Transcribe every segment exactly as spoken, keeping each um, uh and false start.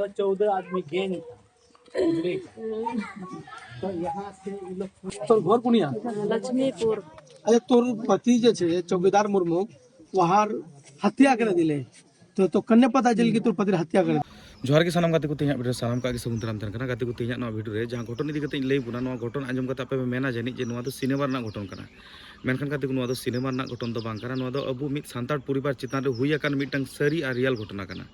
तो चौदह आदमी गैंग था। तो यहाँ से ये लोग तोर घर पुनिया। लक्ष्मीपुर। अरे, तोर पति जे छे चौकीदार मुर्मू, वहार हत्या कर दिले। तो, तो कन्ने पता चल कि तोर पति हत्या कर? जोहार के सानाम गाते को तेहना वीडियो सानाम का के सगुन तराम तन कना। गाते को तेहना नवा वीडियो रे जहां घटना इदी कते लई बुना, नवा घटना आंजम कते आपे मेना जानी जे नवा दो सिनेमा रना घटना कना। मेनखान गाते को नवा दो सिनेमा रना घटना दो बांग कना, नवा दो अबु मित सांताड़ परिवार चितान रे हुई अकान मिटंग सरी आ रियल घटना कना।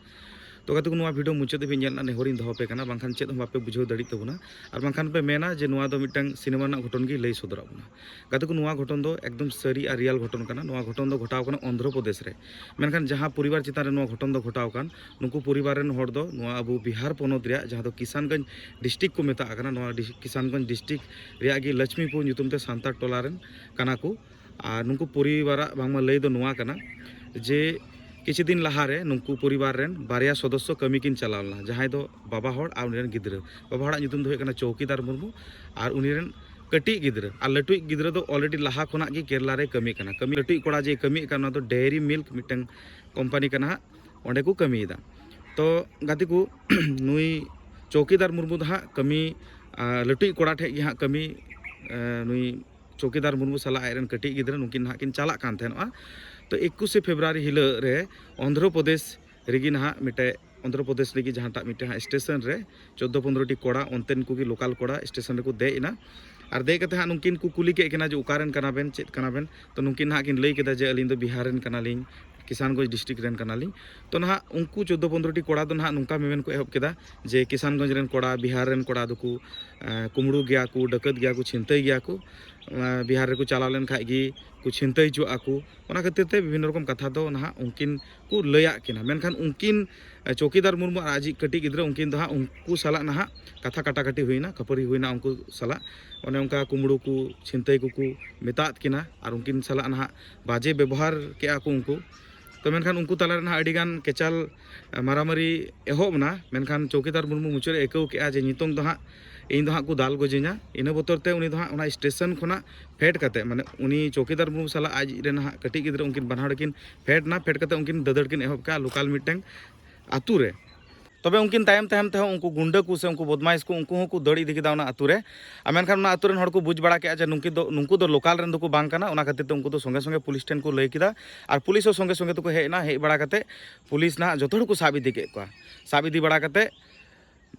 तो गाते को नवा वीडियो मुचाद धाबी नेहर ᱤᱧ ᱫᱚᱦᱚ ᱟᱯᱮ ᱠᱟᱱᱟ, ᱵᱟᱝᱠᱷᱟᱱ ᱪᱮᱫ ᱦᱚᱸ ᱵᱟᱯᱮ ᱵᱩᱡᱷᱟᱹᱣ ᱫᱟᱲᱮᱭᱟᱜ ᱛᱟᱵᱚᱱᱟ᱾ ᱟᱨ ᱵᱟᱝᱠᱷᱟᱱ ᱯᱮ ᱢᱮᱱᱟ ᱡᱮ ᱱᱚᱣᱟ ᱫᱚ ᱢᱤᱫᱴᱟᱝ ᱥᱤᱱᱮᱢᱟ ᱨᱮᱱᱟᱜ ᱜᱷᱚᱴᱚᱱ ᱜᱮ ᱞᱟᱹᱭ ᱥᱚᱫᱚᱨᱟᱜ ᱵᱚᱱᱟ᱾ ᱜᱟᱛᱮ ᱠᱚ, ᱱᱚᱣᱟ ᱜᱷᱚᱴᱚᱱ ᱫᱚ ᱮᱠᱫᱚᱢ ᱥᱟᱹᱨᱤ ᱟᱨ ᱨᱤᱭᱟᱞ ᱜᱷᱚᱴᱚᱱ ᱠᱟᱱᱟ᱾ ᱱᱚᱣᱟ ᱜᱷᱚᱴᱚᱱ ᱫᱚ ᱜᱷᱚᱴᱟᱣ ᱠᱟᱱᱟ ᱚᱱᱫᱷᱨᱚ ᱯᱨᱚᱫᱮᱥ ᱨᱮ᱾ ᱢᱮᱱᱠᱷᱟᱱ ᱡᱟᱦᱟᱸ ᱯᱚᱨᱤᱵᱟᱨ ᱪᱮᱛᱟᱱ ᱨᱮ ᱱᱚᱣᱟ ᱜᱷᱚᱴᱚᱱ ᱫᱚ ᱜᱷᱚᱴᱟᱣ ᱠᱟᱱ, ᱱᱩᱠᱩ ᱯᱚᱨᱤᱵᱟᱨ ᱨᱮᱱ ᱦᱚᱲ ᱫᱚ ᱱᱚᱣᱟ ᱟᱵᱚ ᱵᱤᱦᱟᱨ ᱯᱚᱱᱚᱛ ᱨᱮᱭᱟᱜ, ᱡᱟᱦᱟᱸ ᱫᱚ ᱠᱤᱥᱟᱱᱜᱚᱸᱡᱽ ᱰᱤᱥᱴᱨᱤᱠᱴ ᱠᱚ ᱢᱮᱛᱟᱜ ᱠᱟᱱᱟ, ᱱᱚᱣᱟ ᱰᱤ-, ᱠᱤᱥᱟᱱᱜᱚᱸᱡᱽ ᱰᱤᱥᱴᱨᱤᱠᱴ ᱨᱮᱭᱟᱜ ᱜᱮ ᱞᱚᱪᱷᱢᱤᱯᱩᱨ ᱧᱩᱛᱩᱢ ᱛᱮ ᱥᱟᱱᱛᱟᱲ ᱴᱚᱞᱟ ᱨᱮᱱ ᱠᱟᱱᱟ ᱠᱚ᱾ ᱟᱨ ᱱᱩᱠᱩ ᱯᱚᱨᱤᱵᱟᱨᱟᱜ ᱵᱟᱝᱢᱟ ᱞᱟᱹᱭ ᱫᱚ ᱱᱚᱣᱟ ᱠᱟᱱᱟ ᱡᱮ ᱠᱤᱪᱷᱩ ᱫᱤᱱ ᱞᱟᱦᱟᱨᱮ ᱱᱩᱠᱩ ᱯᱚᱨᱤᱵᱟᱨ ᱨᱮᱱ ᱵᱟᱨᱭᱟ ᱥᱚᱫᱚᱥᱥᱚ ᱠᱟᱹᱢᱤ ᱠᱤᱱ ᱪᱟᱞᱟᱣ ᱞᱮᱱᱟ, ᱡᱟᱦᱟᱸᱭ ᱫᱚ ᱵᱟᱵᱟ ᱦᱚᱲ ᱟᱨ ᱩᱱᱤ ᱨᱮᱱ ᱜᱤᱫᱽᱨᱟᱹ᱾ ᱵᱟᱵᱟ ᱦᱚᱲᱟᱜ ᱧᱩᱛᱩᱢ ᱫᱚ ᱦᱩᱭᱩᱜ ᱠᱟᱱᱟ ᱪᱳᱣᱠᱤᱫᱟᱨ ᱢᱩᱨᱢᱩ, ᱟᱨ ᱩᱱᱤ ᱨᱮᱱ ᱠᱟᱹᱴᱤᱡ ᱜᱤᱫᱽᱨᱟᱹ, ᱟᱨ ᱞᱟᱹᱴᱩᱭᱤᱡ ᱜᱤᱫᱽᱨᱟᱹ ᱫᱚ already ᱞᱟᱦᱟ ᱠᱷᱚᱱᱟᱜ ᱜᱮ ᱠᱮᱨᱞᱟ ᱨᱮ ᱠᱟᱹᱢᱤ ᱠᱟᱱᱟ᱾ ᱠᱟᱹᱢᱤ, ᱞᱟᱹᱴᱩᱭᱤᱡ ᱠᱚᱲᱟ ᱡᱮ ᱠᱟᱹᱢᱤᱭᱮᱫ ᱠᱟᱱ, ᱱᱚᱣᱟ ᱫᱚ ᱰᱮᱭᱨᱤ ᱢᱤᱞᱠ ᱢᱤᱫᱴᱟᱝ ᱠᱳᱢᱯᱟᱱᱤ ᱠᱟᱱᱟ ᱦᱟᱸᱜ, ᱚᱸᱰᱮ ᱠᱚ ᱠᱟᱹᱢᱤᱭᱮᱫᱟ᱾ ᱛᱚ ᱜᱟᱛᱮ ᱠᱚ, ᱱᱩᱭ ᱪᱳᱣᱠᱤᱫᱟᱨ ᱢᱩᱨᱢᱩ ᱫᱚ ᱦᱟᱸᱜ ᱠᱟᱹᱢᱤ, ᱟᱨ ᱞᱟᱹᱴᱩᱭᱤᱡ ᱠᱚᱲᱟ ᱴᱷᱮᱡ ᱜᱮ ᱦᱟᱸᱜ ᱠᱟᱹᱢᱤ, ᱟᱨ ᱱᱩᱭ ᱪᱳᱣᱠᱤᱫᱟᱨ ᱢᱩᱨᱢᱩ ᱥᱟᱞᱟᱜ ᱟᱡ ᱨᱮᱱ ᱠᱟᱹᱴᱤᱡ ᱜᱤᱫᱽᱨᱟᱹ, ᱱᱩᱠᱤᱱ ᱱᱟᱦᱟᱜ ᱠᱤᱱ ᱪᱟᱞᱟᱜ ᱠᱟᱱ ᱛᱟᱦᱮᱱᱚᱜᱼᱟ᱾ ᱛᱚ ᱮᱠᱩᱥᱮ ᱯᱷᱮᱵᱽᱨᱩᱣᱟᱨᱤ ᱦᱤᱞᱳᱜ ᱨᱮ ᱚᱱᱫᱷᱨᱚ ᱯᱨᱚᱫᱮᱥ ᱨᱮᱜᱮ ᱱᱟᱦᱟᱜ ᱢᱤᱫᱴᱮᱡ, ᱚᱱᱫᱷᱨᱚ ᱯᱨᱚᱫᱮᱥ ᱨᱮᱜᱮ ᱡᱟᱦᱟᱸᱴᱟᱜ ᱢᱤᱫᱴᱮᱡ ᱦᱟᱸᱜ ᱥᱴᱮᱥᱚᱱ ᱨᱮ ᱪᱳᱫᱽᱫᱳ ᱯᱚᱱᱫᱽᱨᱚ ᱴᱤ ᱠᱚᱲᱟ, ᱚᱱᱛᱮᱱ ᱠᱚᱜᱮ ᱞᱳᱠᱟᱞ ᱠᱚᱲᱟ ᱥᱴᱮᱥᱚᱱ ᱨᱮᱠᱚ ᱫᱮᱡ ᱮᱱᱟ᱾ ᱟᱨ ᱫᱮᱡ ᱠᱟᱛᱮ ᱦᱟᱸᱜ ᱱᱩᱠᱤᱱ ᱠᱚ ᱠᱩᱞᱤ ᱠᱮᱫ ᱠᱤᱱᱟ ᱡᱮ, "ᱚᱠᱟ ᱨᱮᱱ ᱠᱟᱱᱟ ᱵᱮᱱ, ᱪᱮᱫ ᱠᱟᱱᱟ ᱵᱮᱱ?" ᱛᱚ ᱱᱩᱠᱤᱱ ᱱᱟᱦᱟᱜ ᱠᱤᱱ ᱞᱟᱹᱭ ᱠᱮᱫᱟ ᱡᱮ, "ᱟᱹᱞᱤᱧ ᱫᱚ ᱵᱤᱦᱟᱨ ᱨᱮᱱ ᱠᱟᱱᱟᱞᱤᱧ, ᱠᱤᱥᱟᱱᱜᱚᱸᱡᱽ ᱰᱤᱥᱴᱨᱤᱠᱴ ᱨᱮᱱ ᱠᱟᱱᱟᱞᱤᱧ᱾" ᱛᱚ ᱱᱟᱦᱟᱜ ᱩᱱᱠᱩ ᱪᱳᱫᱽᱫᱳ ᱯᱚᱱᱫᱽᱨᱚ ᱴᱤ ᱠᱚᱲᱟ ᱫᱚ ᱱᱟᱦᱟᱜ ᱱᱚᱝᱠᱟ ᱢᱮᱢᱮᱱ ᱠᱚ ᱮᱦᱚᱵ ᱠᱮᱫᱟ ᱡᱮ, "ᱠᱤᱥᱟᱱᱜᱚᱸᱡᱽ ᱨᱮᱱ ᱠᱚᱲᱟ, ᱵᱤᱦᱟᱨ ᱨᱮᱱ ᱠᱚᱲᱟ ᱫᱚᱠᱚ, ᱮᱸ, ᱠᱩᱢᱵᱽᱲᱩ ᱜᱮᱭᱟ ᱠᱚ, ᱰᱟᱹᱠᱟᱹᱛ ᱜᱮᱭᱟ ᱠᱚ, ᱪᱷᱤᱱᱛᱟᱹᱭ ᱜᱮᱭᱟ ᱠᱚ, ᱮᱸ, ᱵᱤᱦᱟᱨ ᱨᱮᱠᱚ ᱪᱟᱞᱟᱣ ᱞᱮᱱ ᱠᱷᱟᱡ ᱜᱮ ᱠᱚ ᱪᱷᱤᱱᱛᱟᱹᱭ ᱦᱚᱪᱚᱣᱟᱜᱼᱟ ᱠᱚ᱾" ᱚᱱᱟ ᱠᱷᱟᱹᱛᱤᱨ ᱛᱮ ᱵᱤᱵᱷᱤᱱᱱᱚ ᱨᱚᱠᱚᱢ ᱠᱟᱛᱷᱟ ᱫᱚ ᱱᱟᱦᱟᱜ ᱩᱱᱠᱤᱱ ᱠᱚ ᱞᱟᱹᱭᱟᱜ ᱠᱤᱱᱟ᱾ ᱢᱮᱱᱠᱷᱟᱱ ᱩᱱᱠᱤᱱ, ᱮ, ᱪᱳᱣᱠᱤᱫᱟᱨ ᱢᱩᱨᱢᱩ ᱟᱨ ᱟᱡᱤᱡ ᱠᱟᱹᱴᱤᱡ ᱜᱤᱫᱽᱨᱟᱹ, ᱩᱱᱠᱤᱱ ᱫᱚ ᱦᱟᱸᱜ ᱩᱱᱠᱩ ᱥᱟᱞᱟᱜ ᱱᱟᱦᱟᱜ ᱠᱟᱛᱷᱟ ᱠᱟᱴᱟᱠᱟᱴᱤ ᱦᱩᱭᱱᱟ, ᱠᱷᱟᱹᱯᱟᱹᱨᱤ ᱦᱩᱭᱱᱟ ᱩᱱᱠᱩ ᱥᱟᱞᱟᱜ᱾ ᱚᱱᱮ ᱚᱱᱠᱟ ᱠᱩᱢᱵᱽᱲᱩ ᱠᱚ, ᱪᱷᱤᱱᱛᱟᱹᱭ ᱠᱚᱠᱚ ᱢᱮᱛᱟᱫ ᱠᱤᱱᱟ ᱟᱨ ᱩᱱᱠᱤᱱ ᱥᱟᱞᱟᱜ ᱱᱟᱦᱟᱜ ᱵᱟᱡᱮ ᱵᱮᱵᱚᱦᱟᱨ ᱠᱮᱜᱼᱟ ᱠᱚ ᱩᱱᱠᱩ᱾ ᱛᱚ ᱢᱮᱱᱠᱷᱟᱱ ᱩᱱᱠᱩ ᱛᱟᱞᱟ ᱨᱮ ᱱᱟᱦᱟᱜ ᱟᱹᱰᱤᱜᱟᱱ ᱠᱮᱪᱟᱞ, ᱮ, ᱢᱟᱨᱟᱢᱟᱨᱤ ᱮᱦᱚᱵ ᱮᱱᱟ᱾ ᱢᱮᱱᱠᱷᱟᱱ ᱪᱳᱣᱠᱤᱫᱟᱨ ᱢᱩᱨᱢᱩ ᱢᱩᱪᱟᱹᱫ ᱨᱮ ᱟᱹᱭᱠᱟᱹᱣ ᱠᱮᱜᱼᱟ ᱡᱮ ᱱᱤᱛᱚᱝ ᱫᱚ ᱦᱟᱸᱜ ᱤᱧ ᱫᱚ ᱦᱟᱸᱜ ᱠᱚ ᱫᱟᱞ ᱜᱚᱡᱤᱧᱟ᱾ ᱤᱱᱟᱹ ᱵᱚᱛᱚᱨ ᱛᱮ ᱩᱱᱤ ᱫᱚ ᱦᱟᱸᱜ ᱚᱱᱟ ᱥᱴᱮᱥᱚᱱ ᱠᱷᱚᱱᱟᱜ ᱯᱷᱮᱰ ᱠᱟᱛᱮ, ᱢᱟᱱᱮ ᱩᱱᱤ ᱪᱳᱣᱠᱤᱫᱟᱨ ᱢᱩᱨᱢᱩ ᱥᱟᱞᱟᱜ ᱟᱡ ᱨᱮᱱ ᱦᱟᱸᱜ ᱠᱟᱹᱴᱤᱡ ᱜᱤᱫᱽᱨᱟᱹ, ᱩᱱᱠᱤᱱ ᱵᱟᱱᱟ ᱦᱚᱲ ᱠᱤᱱ ᱯᱷᱮᱰ ᱮᱱᱟ᱾ ᱯᱷᱮᱰ ᱠᱟᱛᱮ ᱩᱱᱠᱤᱱ ᱫᱟᱹᱫᱟᱹᱲ ᱠᱤᱱ ᱮᱦᱚᱵ ᱠᱮᱜᱼᱟ ᱞᱳᱠᱟᱞ ᱢᱤᱫᱴᱟᱝ ᱟᱛᱳ ᱨᱮ᱾ ᱛᱚᱵᱮ ᱩᱱᱠᱤᱱ ᱛᱟᱭᱚᱢ ᱛᱟᱭᱚᱢ ᱛᱮᱦᱚᱸ ᱩᱱᱠᱩ ᱜᱩᱱᱰᱟᱹ ᱠᱚ ᱥᱮ ᱩᱱᱠᱩ ᱵᱚᱫᱢᱟᱭᱤᱥ ᱠᱚ, ᱩᱱᱠᱩ ᱦᱚᱸᱠᱚ ᱫᱟᱹᱲ ᱤᱫᱤ ᱠᱮᱫᱟ ᱚᱱᱟ ᱟᱹᱛᱩ ᱨᱮ᱾ ᱟᱨ ᱢᱮᱱᱠᱷᱟᱱ ᱚᱱᱟ ᱟᱹᱛᱩ ᱨᱮᱱ ᱦᱚᱲ ᱠᱚ ᱵᱩᱡᱽ ᱵᱟᱲᱟ ᱠᱮᱫᱼᱟ ᱡᱮ ᱱᱩᱠᱤᱱ ᱫᱚ, ᱱᱩᱠᱩ ᱫᱚ ᱞᱳᱠᱟᱞ ᱨᱮᱱ ᱫᱚᱠᱚ ᱵᱟᱝ ᱠᱟᱱᱟ᱾ ᱚᱱᱟ ᱠᱷᱟᱹᱛᱤᱨ ᱛᱮ ᱩᱱᱠᱩ ᱫᱚ ᱥᱚᱸᱜᱮ ᱥᱚᱸᱜᱮ ᱯᱩᱞᱤᱥ ᱴᱷᱮᱱ ᱠᱚ ᱞᱟᱹᱭ ᱠᱮᱫᱟ᱾ ᱟᱨ ᱯᱩᱞᱤᱥ ᱦᱚᱸ ᱥᱚᱸᱜᱮ ᱥᱚᱸᱜᱮ ᱛᱮᱠᱚ ᱦᱮᱡ ᱮᱱᱟ᱾ ᱦᱮᱡ ᱵᱟᱲᱟ ᱠᱟᱛᱮ ᱯᱩᱞᱤᱥ ᱱᱟᱦᱟᱜ ᱡᱚᱛᱚ ᱦᱚᱲ ᱠᱚ ᱥᱟᱵ ᱤᱫᱤ ᱠᱮᱫ ᱠᱚᱣᱟ᱾ ᱥᱟᱵ ᱤᱫᱤ ᱵᱟᱲᱟ ᱠᱟᱛᱮ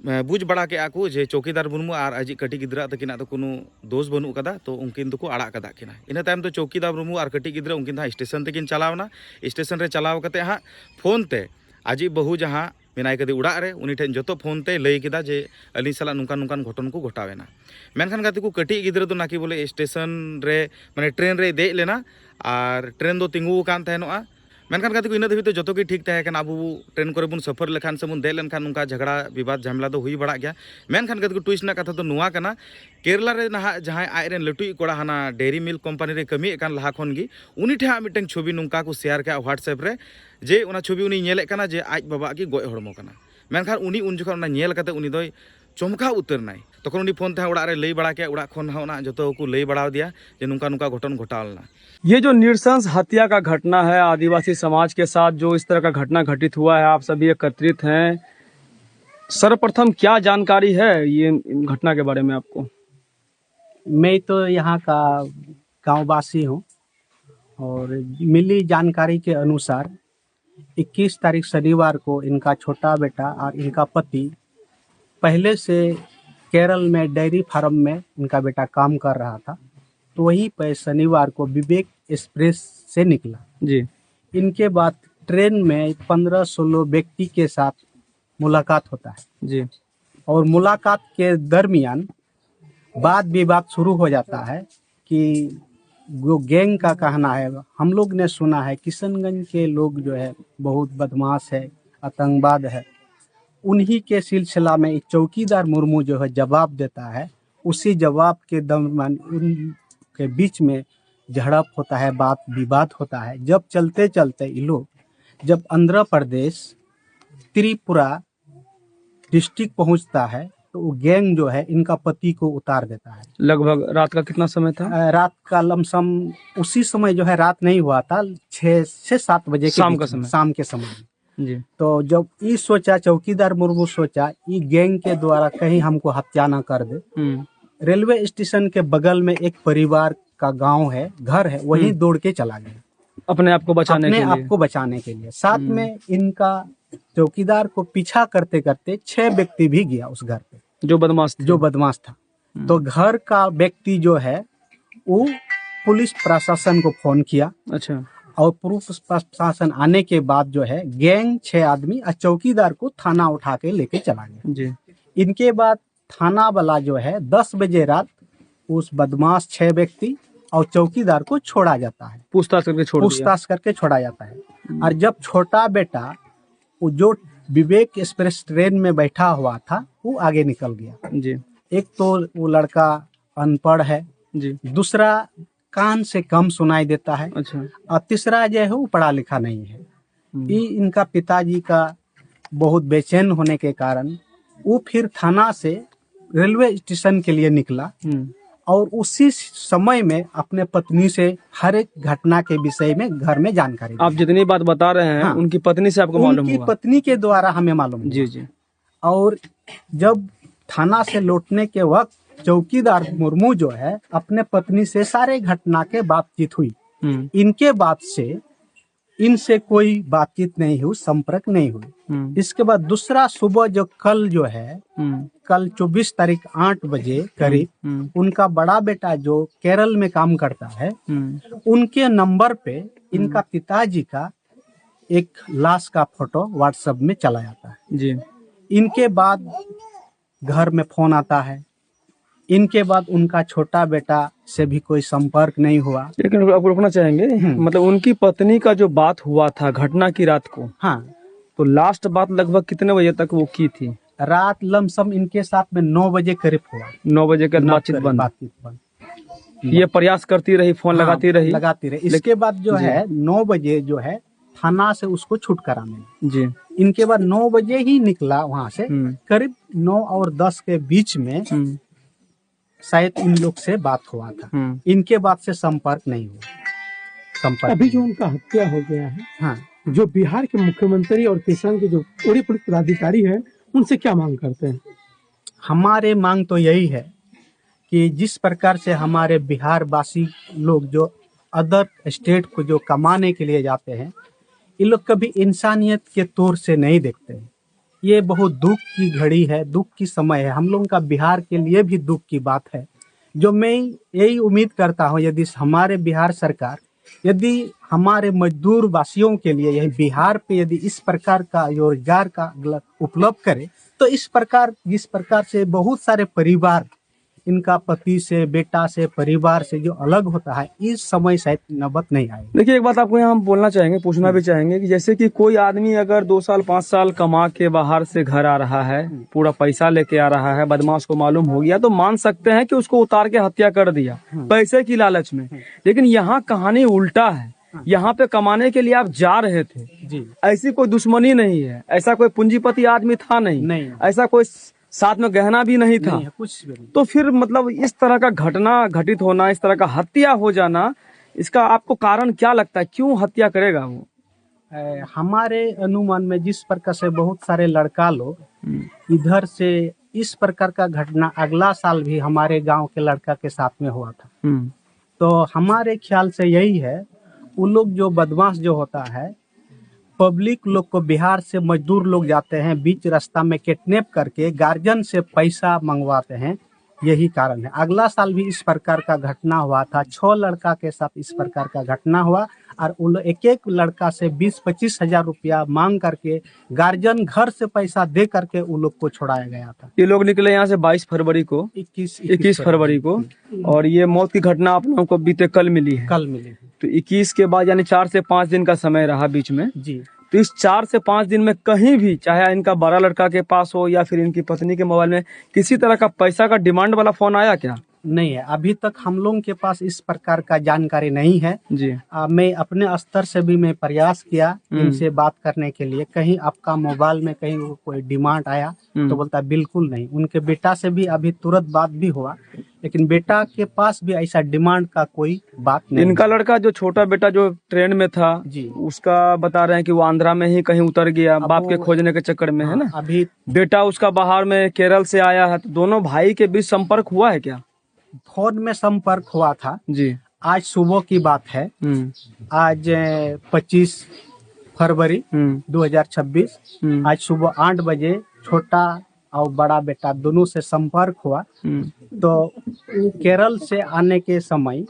ᱮ, ᱵᱩᱡᱽ ᱵᱟᱲᱟ ᱠᱮᱫᱼᱟ ᱠᱚ ᱡᱮ ᱪᱳᱣᱠᱤᱫᱟᱨ ᱢᱩᱨᱢᱩ ᱟᱨ ᱟᱡᱤᱡ ᱠᱟᱹᱴᱤᱡ ᱜᱤᱫᱽᱨᱟᱹ ᱛᱟᱹᱠᱤᱱᱟᱜ ᱫᱚ ᱠᱳᱱᱳ ᱫᱳᱥ ᱵᱟᱹᱱᱩᱜ ᱠᱟᱫᱟ, ᱛᱚ ᱩᱱᱠᱤᱱ ᱫᱚᱠᱚ ᱟᱲᱟᱜ ᱠᱟᱫ ᱠᱤᱱᱟ᱾ ᱤᱱᱟᱹ ᱛᱟᱭᱚᱢ ᱫᱚ ᱪᱳᱣᱠᱤᱫᱟᱨ ᱢᱩᱨᱢᱩ ᱟᱨ ᱠᱟᱹᱴᱤᱡ ᱜᱤᱫᱽᱨᱟᱹ ᱩᱱᱠᱤᱱ ᱫᱚ ᱦᱟᱸᱜ ᱥᱴᱮᱥᱚᱱ ᱛᱮᱠᱤᱱ ᱪᱟᱞᱟᱣ ᱮᱱᱟ᱾ ᱥᱴᱮᱥᱚᱱ ᱨᱮ ᱪᱟᱞᱟᱣ ᱠᱟᱛᱮ ᱦᱟᱸᱜ ᱯᱷᱳᱱ ᱛᱮ ᱟᱡᱤᱡ ᱵᱟᱹᱦᱩ ᱡᱟᱦᱟᱸ ᱢᱮᱱᱟᱭ ᱠᱟᱫᱮ ᱚᱲᱟᱜ ᱨᱮ, ᱩᱱᱤ ᱴᱷᱮᱱ ᱡᱚᱛᱚ ᱯᱷᱳᱱ ᱛᱮᱭ ᱞᱟᱹᱭ ᱠᱮᱫᱟ ᱡᱮ ᱟᱹᱞᱤᱧ ᱥᱟᱞᱟᱜ ᱱᱚᱝᱠᱟᱱ ᱱᱚᱝᱠᱟᱱ ᱜᱷᱚᱴᱚᱱ ᱠᱚ ᱜᱷᱚᱴᱟᱣ ᱮᱱᱟ᱾ ᱢᱮᱱᱠᱷᱟᱱ ᱜᱟᱛᱮ ᱠᱚ, ᱠᱟᱹᱴᱤᱡ ᱜᱤᱫᱽᱨᱟᱹ ᱫᱚ ᱱᱟᱠᱤ ᱵᱚᱞᱮ ᱥᱴᱮᱥᱚᱱ ᱨᱮ, ᱢᱟᱱᱮ ᱴᱨᱮᱱ ᱨᱮᱭ ᱫᱮᱡ ᱞᱮᱱᱟ ᱟᱨ ᱴᱨᱮᱱ ᱫᱚ ᱛᱤᱸᱜᱩ ᱟᱠᱟᱱ ᱛᱟᱦᱮᱱᱚᱜᱼᱟ᱾ ᱢᱮᱱᱠᱷᱟᱱ ᱜᱟᱛᱮ ᱠᱚ, ᱤᱱᱟᱹ ᱫᱷᱟᱹᱵᱤᱡ ᱛᱮ ᱡᱚᱛᱚ ᱜᱮ ᱴᱷᱤᱠ ᱛᱟᱦᱮᱸ ᱠᱟᱱᱟ᱾ ᱟᱵᱚ ᱴᱨᱮᱱ ᱠᱚᱨᱮ ᱵᱚᱱ ᱥᱟᱯᱷᱟᱨ ᱞᱮᱠᱷᱟᱱ ᱥᱮ ᱵᱚᱱ ᱫᱮᱡ ᱞᱮᱱᱠᱷᱟᱱ ᱱᱚᱝᱠᱟ ᱡᱷᱟᱜᱽᱲᱟ ᱵᱤᱵᱟᱫ ᱡᱷᱟᱢᱮᱞᱟ ᱫᱚ ᱦᱩᱭ ᱵᱟᱲᱟᱜ ᱜᱮᱭᱟ᱾ ᱢᱮᱱᱠᱷᱟᱱ ᱜᱟᱛᱮ ᱠᱚ, ᱴᱩᱭᱤᱥᱴ ᱨᱮᱱᱟᱜ ᱠᱟᱛᱷᱟ ᱫᱚ ᱱᱚᱣᱟ ᱠᱟᱱᱟ, ᱠᱮᱨᱞᱟ ᱨᱮ ᱱᱟᱦᱟᱜ ᱡᱟᱦᱟᱸᱭ ᱟᱡ ᱨᱮᱱ ᱞᱟᱹᱴᱩᱭᱤᱡ ᱠᱚᱲᱟ ᱦᱟᱱᱟ ᱰᱮᱭᱨᱤ ᱢᱤᱞᱠ ᱠᱳᱢᱯᱟᱱᱤ ᱨᱮ ᱠᱟᱹᱢᱤᱭᱮᱫ ᱠᱟᱱ ᱞᱟᱦᱟ ᱠᱷᱚᱱ ᱜᱮ, ᱩᱱᱤ ᱴᱷᱮᱱ ᱦᱟᱸᱜ ᱢᱤᱫᱴᱮᱱ ᱪᱷᱚᱵᱤ ᱱᱚᱝᱠᱟ ᱠᱚ ᱥᱮᱭᱟᱨ ᱠᱮᱜᱼᱟ WhatsApp ᱨᱮ, ᱡᱮ ᱚᱱᱟ ᱪᱷᱚᱵᱤ ᱩᱱᱤ ᱧᱮᱞᱮᱫ ᱠᱟᱱᱟ ᱡᱮ ᱟᱡ ᱵᱟᱵᱟᱣᱟᱜ ᱜᱮ ᱜᱚᱡ ᱦᱚᱲᱢᱚ ᱠᱟᱱᱟ᱾ ᱢᱮᱱᱠᱷᱟᱱ ᱩᱱᱤ ᱩᱱ ᱡᱚᱠᱷᱚᱱ ᱚᱱᱟ ᱧᱮᱞ ᱠᱟᱛᱮ ᱩᱱᱤ ᱫᱚᱭ ᱪᱚᱢᱠᱟᱣ ᱩᱛᱟᱹᱨ ᱱᱟᱭ᱾ ᱛᱚᱠᱷᱚᱱ ᱩᱱᱤ ᱯᱷᱳᱱ ᱛᱮ ᱦᱟᱸᱜ ᱚᱲᱟᱜ ᱨᱮ ᱞᱟᱹᱭ ᱵᱟᱲᱟ ᱠᱮᱜᱼᱟ, ᱚᱲᱟᱜ ᱠᱷᱚᱱ ᱦᱟᱸᱜ ᱚᱱᱟ ᱡᱚᱛᱚ ᱠᱚ ᱞᱟᱹᱭ ᱵᱟᱲᱟ ᱟᱫᱮᱭᱟ ᱡᱮ ᱱᱚᱝᱠᱟ ᱱᱚᱝᱠᱟ ᱜᱷᱚᱴᱚᱱ ᱜᱷᱚᱴᱟᱣ ᱞᱮᱱᱟ᱾ ये जो नृशंस हत्या का घटना है, आदिवासी समाज के साथ जो इस तरह का घटना घटित हुआ है, आप सभी एकत्रित हैं, सर्वप्रथम क्या जानकारी है ये घटना के बारे में आपको? मैं तो यहाँ का गांववासी हूँ और मिली जानकारी के अनुसार इक्कीस तारीख शनिवार को इनका छोटा बेटा और इनका पति पहले से केरल में डेयरी फार्म में इनका बेटा काम कर रहा था, तो वहीं पर शनिवार को विवेक एक्सप्रेस से निकला। जी। इनके बाद ट्रेन में पंद्रह सोलह व्यक्ति के साथ मुलाकात होता है जी। और मुलाकात के दरमियान वाद विवाद शुरू हो जाता है कि जो गैंग का कहना है, हम लोग ने सुना है किशनगंज के लोग जो है बहुत बदमाश है, आतंकवाद है। उन्हीं के सिलसिला में एक चौकीदार मुर्मू जो है जवाब देता है। उसी जवाब के दरमियान उनके बीच में झड़प होता है, वाद विवाद होता है। जब चलते चलते ये लोग जब आंध्र प्रदेश त्रिपुरा डिस्ट्रिक्ट पहुंचता है तो वो गैंग जो है इनका पति को उतार देता है। लगभग रात का कितना समय था? अ, रात का लमसम उसी समय जो है, रात नहीं हुआ था, छः से सात बजे के शाम बीच का में, समय। शाम के समय। जी। तो जब ये सोचा, चौकीदार मुर्मू सोचा, ये गैंग के द्वारा कहीं हमको हत्या ना कर दे। हम्म। रेलवे स्टेशन के बगल में एक परिवार का गांव है, घर है, वहीं हम्म। दौड़ के चला गया। अपने आप को बचाने अपने के आप लिए। को बचाने के लिए। साथ हम्म। में इनका, चौकीदार को पीछा करते करते छह व्यक्ति भी गया उस घर पे। जो बदमाश थे। जो बदमाश था। हम्म। तो घर का व्यक्ति जो है, वो पुलिस प्रशासन को फोन किया। अच्छा। और पुलिस प्रशासन आने के बाद जो है, गैंग छह आदमी और चौकीदार को थाना उठा के लेके चला गया। जी। इनके बाद थाना वाला जो है, दस बजे रात उस बदमाश छह व्यक्ति और चौकीदार को छोड़ा जाता है। पूछताछ करके छोड़ दिया। पूछताछ करके छोड़ा जाता है। हम्म। और जब छोटा बेटा, वो जो विवेक एक्सप्रेस ट्रेन में बैठा हुआ था, वो आगे निकल गया। जी। एक तो वो लड़का अनपढ़ है, जी। दूसरा कान से कम सुनाई देता है, अच्छा। और तीसरा जो है, वो पढ़ा लिखा नहीं है। हम्म। ये इनका पिताजी का बहुत बेचैन होने के कारण वो फिर थाना से रेलवे स्टेशन के लिए निकला हम्म। और उसी समय में अपने पत्नी से हर एक घटना के विषय में घर में जानकारी दी। आप जितनी बात बता रहे हैं, हाँ। उनकी पत्नी से आपको मालूम उनकी हुआ? पत्नी के द्वारा हमें मालूम जी, हुआ। जी। और जब थाना से लौटने के वक्त चौकीदार मुर्मू जो है, अपने पत्नी से सारे घटना के बातचीत हुई। हम्म। इनके बाद से, इनसे कोई बातचीत नहीं हुई, संपर्क नहीं हुई। हम्म। इसके बाद दूसरा सुबह जो कल जो है, हम्म। कल चौबीस तारीख आठ बजे करीब हम्म, हम्म। उनका बड़ा बेटा जो केरल में काम करता है, हम्म। उनके नंबर पे इनका हम्म। पिताजी का एक लाश का फोटो WhatsApp में चला जाता है। जी। इनके बाद घर में फोन आता है, इनके बाद उनका छोटा बेटा से भी कोई संपर्क नहीं हुआ। लेकिन आपको रुकना चाहेंगे, हम्म। मतलब, उनकी पत्नी का जो बात हुआ था घटना की रात को, हाँ। तो लास्ट बात लगभग कितने बजे तक वो की थी? रात लमसम इनके साथ में नौ बजे करीब हुआ। नौ बजे के नौ बातचीत करीब बंद। बातचीत बंद। ये प्रयास करती रही, फोन हाँ, लगाती रही। लगाती रही। लेकिन इसके बाद जो जी। है, नौ बजे जो है, थाना से उसको छुटकारा मिला। जी। इनके बाद नौ बजे ही निकला वहां से। हम्म। करीब नौ और दस के बीच में हम्म। शायद इन लोग से बात हुआ था। हम्म। इनके बाद से संपर्क नहीं हुआ। संपर्क अभी नहीं जो हुआ। उनका हत्या हो गया है, हाँ। जो बिहार के मुख्यमंत्री और किसान के जो पूरे पुलिस पदाधिकारी हैं, उनसे क्या मांग करते हैं? हमारे मांग तो यही है कि जिस प्रकार से हमारे बिहार वासी लोग जो अदर स्टेट को जो कमाने के लिए जाते हैं, इन लोग कभी इंसानियत के तौर से नहीं देखते हैं। ये बहुत दुख की घड़ी है, दुख की समय है, हम लोगों का बिहार के लिए भी दुख की बात है। जो मैं यही उम्मीद करता हूँ, यदि हमारे बिहार सरकार यदि हमारे मजदूर वासियों के लिए यही बिहार पे यदि इस प्रकार का रोजगार का अगला उपलब्ध करे, तो इस प्रकार, जिस प्रकार से बहुत सारे परिवार, इनका पति से, बेटा से, परिवार से जो अलग होता है, इस समय शायद नौबत नहीं आए। देखिए, एक बात आपको यहाँ हम बोलना चाहेंगे, पूछना भी चाहेंगे कि जैसे कि कोई आदमी अगर दो साल, पाँच साल कमा के बाहर से घर आ रहा है, हम्म। पूरा पैसा लेके आ रहा है, बदमाश को मालूम हो गया, तो मान सकते हैं कि उसको उतार के हत्या कर दिया हम्म। पैसे की लालच में। हम्म। लेकिन यहाँ कहानी उल्टा है। हाँ। यहाँ पे कमाने के लिए आप जा रहे थे, जी। ऐसी कोई दुश्मनी नहीं है, ऐसा कोई पूंजीपति आदमी था नहीं, नहीं। ऐसा कोई स-, साथ में गहना भी नहीं था। नहीं है, कुछ भी नहीं। तो फिर मतलब इस तरह का घटना घटित होना, इस तरह का हत्या हो जाना, इसका आपको कारण क्या लगता है, क्यों हत्या करेगा वो? ए, हमारे अनुमान में जिस प्रकार से बहुत सारे लड़का लोग हम्म। इधर से, इस प्रकार का घटना अगला साल भी हमारे गांव के लड़का के साथ में हुआ था। हम्म। तो हमारे ख्याल से यही है, वो लोग जो बदमाश जो होता है, पब्लिक लोग को, बिहार से मजदूर लोग जाते हैं, बीच रास्ता में किडनैप करके गार्जियन से पैसा मंगवाते हैं, यही कारण है। अगला साल भी इस प्रकार का घटना हुआ था, छह लड़का के साथ इस प्रकार का घटना हुआ और वो लोग एक एक लड़का से बीस पच्चीस हजार रुपया मांग करके गार्जियन घर से पैसा दे करके वो लोग को छुड़ाया गया था। ये लोग निकले यहाँ से बाईस फरवरी को, इक्कीस, इक्कीस फरवरी को, और ये मौत की घटना आप लोगों को बीते कल मिली है। कल मिली है। तो इक्कीस के बाद यानी चार से पाँच दिन का समय रहा बीच में। जी। तो इस चार से पाँच दिन में कहीं भी, चाहे इनका बड़ा लड़का के पास हो या फिर इनकी पत्नी के मोबाइल में, किसी तरह का पैसा का डिमांड वाला फोन आया क्या? नहीं है, अभी तक हम लोगों के पास इस प्रकार का जानकारी नहीं है। जी। आ, मैं अपने स्तर से भी मैं प्रयास किया हम्म। इनसे बात करने के लिए, कहीं आपका मोबाइल में कहीं वो कोई डिमांड आया हम्म। तो बोलता है बिल्कुल नहीं। उनके बेटा से भी अभी तुरंत बात भी हुआ, लेकिन बेटा के पास भी ऐसा डिमांड का कोई बात नहीं इनका है। लड़का जो छोटा बेटा जो ट्रेन में था, जी। उसका बता रहे हैं कि वो आंध्रा में ही कहीं उतर गया अब बाप के वो खोजने के चक्कर में, है ना? अभी बेटा उसका बाहर में केरल से आया है, तो दोनों भाई के बीच संपर्क हुआ है क्या? फोन में संपर्क हुआ था। जी। आज सुबह की बात है, हम्म। आज पच्चीस फरवरी हम्म। दो हज़ार छब्बीस। हम्म। आज सुबह आठ बजे छोटा और बड़ा बेटा दोनों से संपर्क हुआ। हम्म। तो वो केरल से आने के समय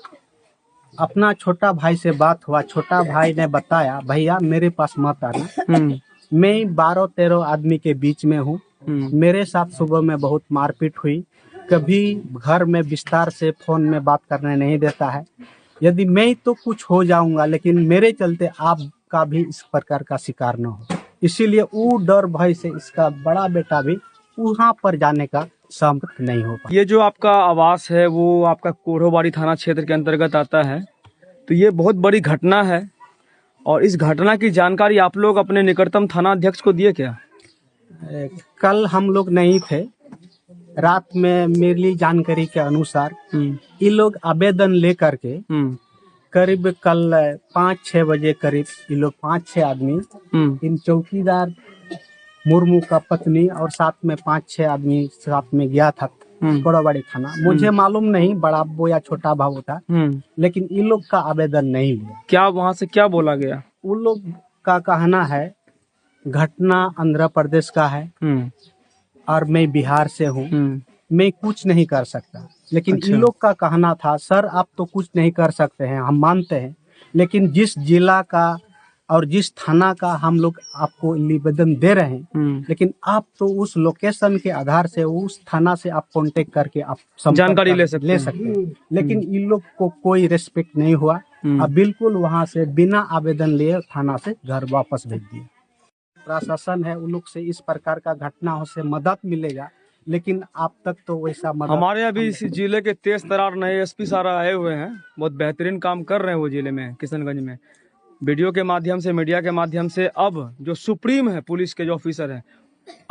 अपना छोटा भाई से बात हुआ। छोटा भाई ने बताया, भैया, मेरे पास मत आना, हम्म। मैं बारह तेरह आदमी के बीच में हूँ। हम्म। मेरे साथ सुबह में बहुत मारपीट हुई। कभी घर में विस्तार से फोन में बात करने नहीं देता है। यदि मैं तो कुछ हो जाऊंगा, लेकिन मेरे चलते आपका भी इस प्रकार का शिकार न हो, इसीलिए वो डर भय से इसका बड़ा बेटा भी वहां पर जाने का सहमत नहीं हो पाया। ये जो आपका आवास है, वो आपका कोढ़ोबाड़ी थाना क्षेत्र के अंतर्गत आता है, तो ये बहुत बड़ी घटना है। और इस घटना की जानकारी आप लोग अपने निकटतम थाना अध्यक्ष को दिए क्या? ए, कल हम लोग नहीं थे, रात में मिली जानकारी के अनुसार हम्म। ये लोग आवेदन लेकर के हम्म। करीब कल पाँच छः बजे करीब ये लोग पाँच छः आदमी, हम्म। इन चौकीदार मुर्मू का पत्नी और साथ में पाँच छः आदमी साथ में गया था हम्म। कोढ़ोबाड़ी थाना। मुझे मालूम नहीं बड़ा अब्बू या छोटा बाबू था, हम्म। लेकिन इन लोग का आवेदन नहीं लिया। क्या वहां से क्या बोला गया? उन लोग का कहना है, घटना आंध्र प्रदेश का है हम्म। और मैं बिहार से हूँ, हम्म। मैं कुछ नहीं कर सकता। लेकिन अच्छा। इन लोग का कहना था, सर, आप तो कुछ नहीं कर सकते हैं, हम मानते हैं, लेकिन जिस जिला का और जिस थाना का हम लोग आपको निवेदन दे रहे हैं, हम्म। लेकिन आप तो उस लोकेशन के आधार से उस थाना से आप कांटेक्ट करके आप संपर्क जानकारी कर- ले सकते ले हैं। सकते हैं। लेकिन इन लोग को कोई रेस्पेक्ट नहीं हुआ। हम्म। अब बिल्कुल वहां से बिना आवेदन लिए थाना से घर वापस भेज दिया। प्रशासन है, उन लोग से इस प्रकार का घटनाओं से मदद मिलेगा, लेकिन अब तक तो वैसा मदद हमारे अभी हम- इस जिले के तेज तरार नए एसपी साहब आए हुए हैं, बहुत बेहतरीन काम कर रहे हैं वो जिले में, किशनगंज में। वीडियो के माध्यम से, मीडिया के माध्यम से अब जो सुप्रीम है पुलिस के, जो ऑफिसर हैं,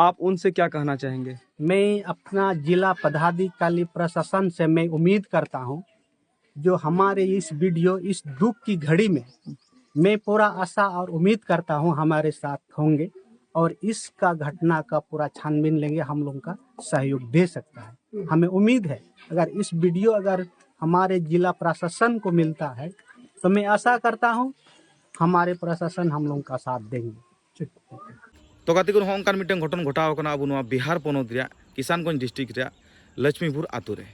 आप उनसे क्या कहना चाहेंगे? मैं अपना जिला पदाधिकारी प्रशासन से मैं उम्मीद करता हूँ, जो हमारे इस वीडियो, इस दुख की घड़ी में, मैं पूरा आशा और उम्मीद करता हूँ हमारे साथ होंगे और इसका घटना का पूरा छानबीन लेंगे, हम लोगों का सहयोग दे सकता है। हमें उम्मीद है अगर इस वीडियो अगर हमारे जिला प्रशासन को मिलता है तो मैं आशा करता हूँ हमारे प्रशासन हम लोगों का साथ देंगे। ᱛᱚ ᱜᱟᱛᱮ ᱠᱚ, ᱱᱚᱜᱼᱚ ᱱᱚᱝᱠᱟᱱ ᱢᱤᱫᱴᱮᱱ ᱜᱷᱚᱴᱚᱱ ᱜᱷᱚᱴᱟᱣ ᱟᱠᱟᱱᱟ ᱟᱵᱚ ᱱᱚᱣᱟ ᱵᱤᱦᱟᱨ ᱯᱚᱱᱚᱛ ᱨᱮᱭᱟᱜ ᱠᱤᱥᱟᱱᱜᱚᱸᱡᱽ ᱰᱤᱥᱴᱨᱤᱠᱴ ᱨᱮᱭᱟᱜ ᱞᱚᱪᱷᱢᱤᱯᱩᱨ ᱟᱛᱳ ᱨᱮ᱾